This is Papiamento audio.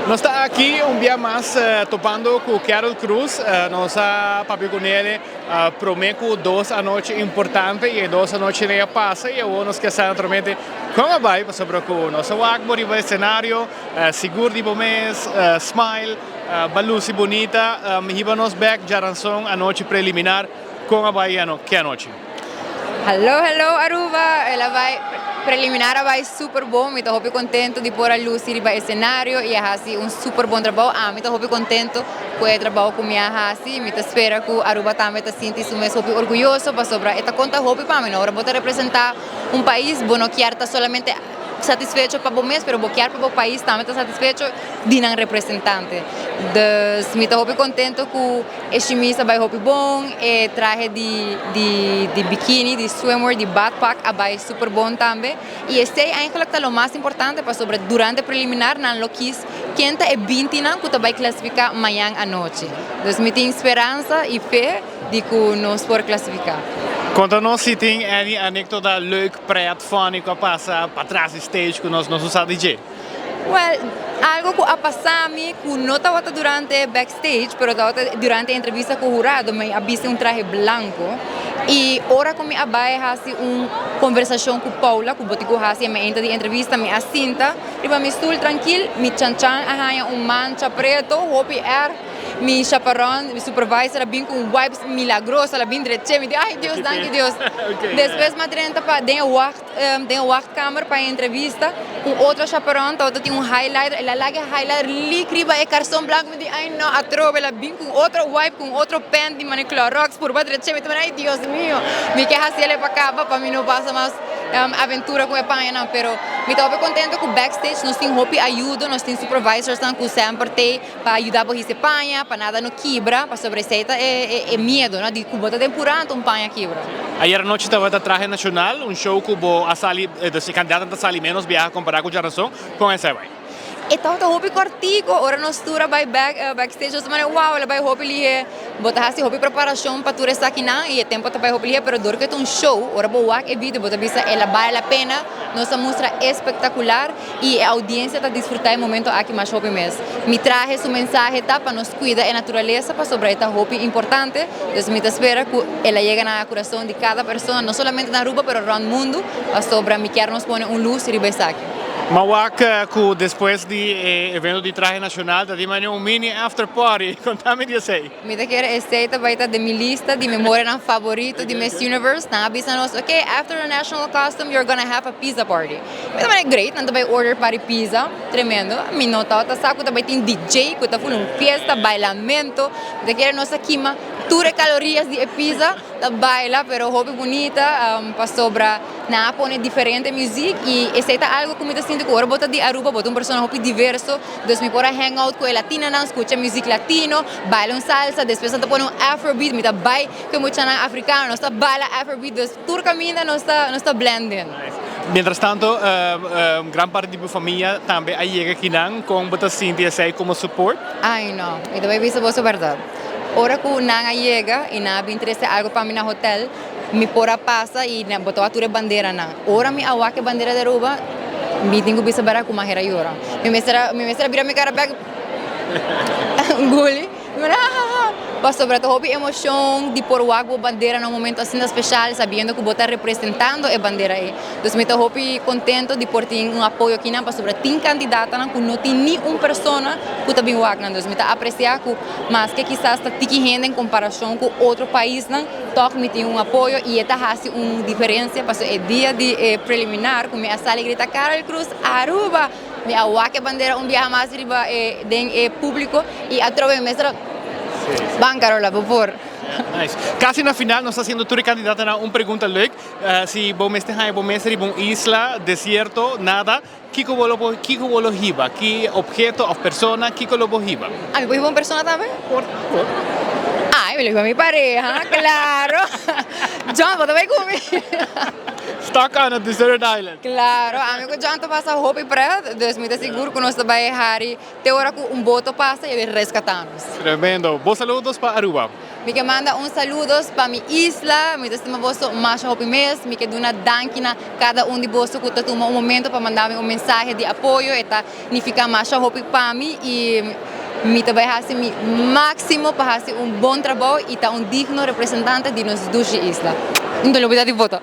Nos ta aki un bia mas topando cu Carol Cruz. Nos a papia cu nele prome cu dos anochi importante y e dos anochi a pasa y awor nos kier sa naturalmente con a bay pasobra cu nos a wak bo riba escenario, sigur di bo mes, smile, ba luci bunita. Hiba nos bek djaranson anochi preliminar con a bay ke anochi? Hallo hallo Aruba, el a bay preliminar a bay super bon, mi ta hopi contento di por a luci riba escenario y a haci un super bon trabou, ami ta hopi contento cu e trabou cu mi a haci, mi ta spera cu Aruba tambe ta sinti su mes hopi orguyoso pasobra e ta conta hopi pa mi, no ora bo ta representa un pais bo no kier ta solamente satisfecho pa bo mes pero bo kier pa bo pais tambe ta satisfecho di nan representante. Dus mi ta hopi contento cu e shimis a bay hopi bon, e trahe di di di bikini, di swimwear, di badpak a bay super bon tambe y esey eigenlijk ta lo mas importante pasobra durante preliminar nan lo kies ken ta e bintinan cu ta bay clasifica mañan anochi. Dus mi tin speransa y fe di cu nos por clasifica. Conta nos si tin any anecdota leuk, pret, funny cu a pasa patras di stage cu nos no sa di dje. Well, algo cu a pasa mi cu no tabata durante backstage, pero tabata durante entrevista cu hurado, mi a bisti un trahe blanco y ora cu mi a bay haci un conversacion cu Paula, cu bo tin cu haci e momento di entrevista, mi a sinta riba mi stoel trankil, mi chanchan a haya un mancha preto, hopi erg, mi chaperon, mi supervisor a bin cu un wipes milagroso, el a bin dreche, mi di ay Dios, danki Dios. Despues mi a drenta pa den e wacht. Den wachtkamer pa e entrevista un otro chaperon tabata tin un highlighter, el a laga e highlighter lik riba e karson blanco, mi di ay no atrobe el a bin ku un otro wipe ku un otro pen di mane Clorox purba dreche mi ta mira ay Dios mio mi ke hasi el pa kaba pa mi no pasa mas aventura ku e pañanan pero mi ta hopi kontento ku backstage nos tin hopi ayudo nos tin supervisorsnan ku semper tei pa yuda bo hisa e paña pa nada no kibra pasobra esei ta e miedo no di ku bo ta den purá anto un paña kibra. Ayer anochi tabata Trahe Nacional, un show ku bo a sali, dus e kandidatonan ta sali menos biaha kompará ku djarason, kon esei bai? E tabata hopi kòrtiku, ora nos tur a bai bèk backstage nos ta manda wow el a bai hopi lihé, bo ta hasi hopi preparashon pa tur esakinan i e tempu ta bai hopi lihé pero dor ku e ta un show ora bo wak e video bo ta bisa el a bale la pena, nos a mustra espektakular. I e audiencia ta disfruta e momento aki mas hopi mes. Mi trahe su mensahe ta pa nos cuida e naturalesa pasobra e ta hopi importante, dus mi ta spera cu el a yega na curason di cada persona no solamente na Aruba pero rond mundo pasobra mi kier nos pone un luz riba esaki. M'a wak cu despues di e evento di trahe nacional ta tin mane un mini after party, conta mi di esey. Mi ta kere esey ta bay ta den mi lista di memorianan favorito di Miss Universe. Nan a bisa nos, ok, after the national costume you're gonna have a pizza party. Mi ta manda great, nan ta bay order par di pizza, tremendo. Mi no tabata sa cu ta bay tin DJ cu ta ful un fiesta, bailamento. Mi ta kere nos a kima tur e calorias di e pizza ta baila, pero hopi bunita pasobra nan a pone diferente music y esey ta algo cu mi ta sinti cu ora bo ta di Aruba bo ta un persona hopi diverso. Dus mi por a hang out cu e latinanan, scucha music latino, baila un salsa, despues nan ta pone un afrobeat, mi ta bay cu e muchanan africano, nos ta baila afrobeat, dus tur caminda nos ta nos ta blend in. Mientras tanto, gran parti di bo famia tambe a yega akinan, con bo ta sinti esey como support? Ay no, mi ta bay bisa boso berdad. Ora cu nan a yega y nan a bin trece algo pa mi na hotel, mi por a pasa y bo ta wak tur e banderanan. Ora mi a wak e bandera di Aruba, mi tin cu bisa bera cu maher a yora. Mi mester a, mi mester a bira mi cara bek guli. Mi mester a ha ha ha. Pasobra ta hopi emocion di por wak bo bandera na un momento asina special sabiendo cu bo ta representando e bandera ey. Dus mi ta hopi contento di por tin un apoyo akinan pasobra tin candidatanan cu no tin ni un persona cu ta bin wak nan. Dus mi ta aprecia cu maske kisas ta tiki hende en comparacion cu otro paisnan, Tòg mi tin un apoyo i e ta hasi un diferensia pasobra e dia di e preliminar ku mi a sali grita Karel Cruz Aruba! Mi a wak e bandera un biaha mas riba e den e públiko i atrobe mi mester a Ban Carola bo por. Nice. Kasi na final nos ta hasiendo tur e kandidatonan un pregunta leuk. Si bo mester haña bo mes riba un isla desierto, nada, kiko bo lo por kiko bo lo hiba? Ki obheto of persona kiko lo bo hiba? A mi por hiba un persona tambe? Por por. Ay, mi lo hiba mi pareha, claro. John, bo ta bay cu mi? Stuck on a deserted island. Claro, ami cu John ta pasa hopi pret, dus mi ta sigur cu nos ta bay hari te ora cu un boto pasa y a bin rescata nos. Tremendo. Bo saludos pa Aruba. Mi ke manda un saludo pa mi isla, mi ta stima boso masha hopi mes, mi ke duna danki na kada un di boso ku ta tuma un momento pa manda mi un mensahe di apoyo, e ta nifiká masha hopi pa mi i mi ta bai hasi mi máksimo pa hasi un bon trabou i ta un digno representante di nos dushi isla. No lubidá di vota.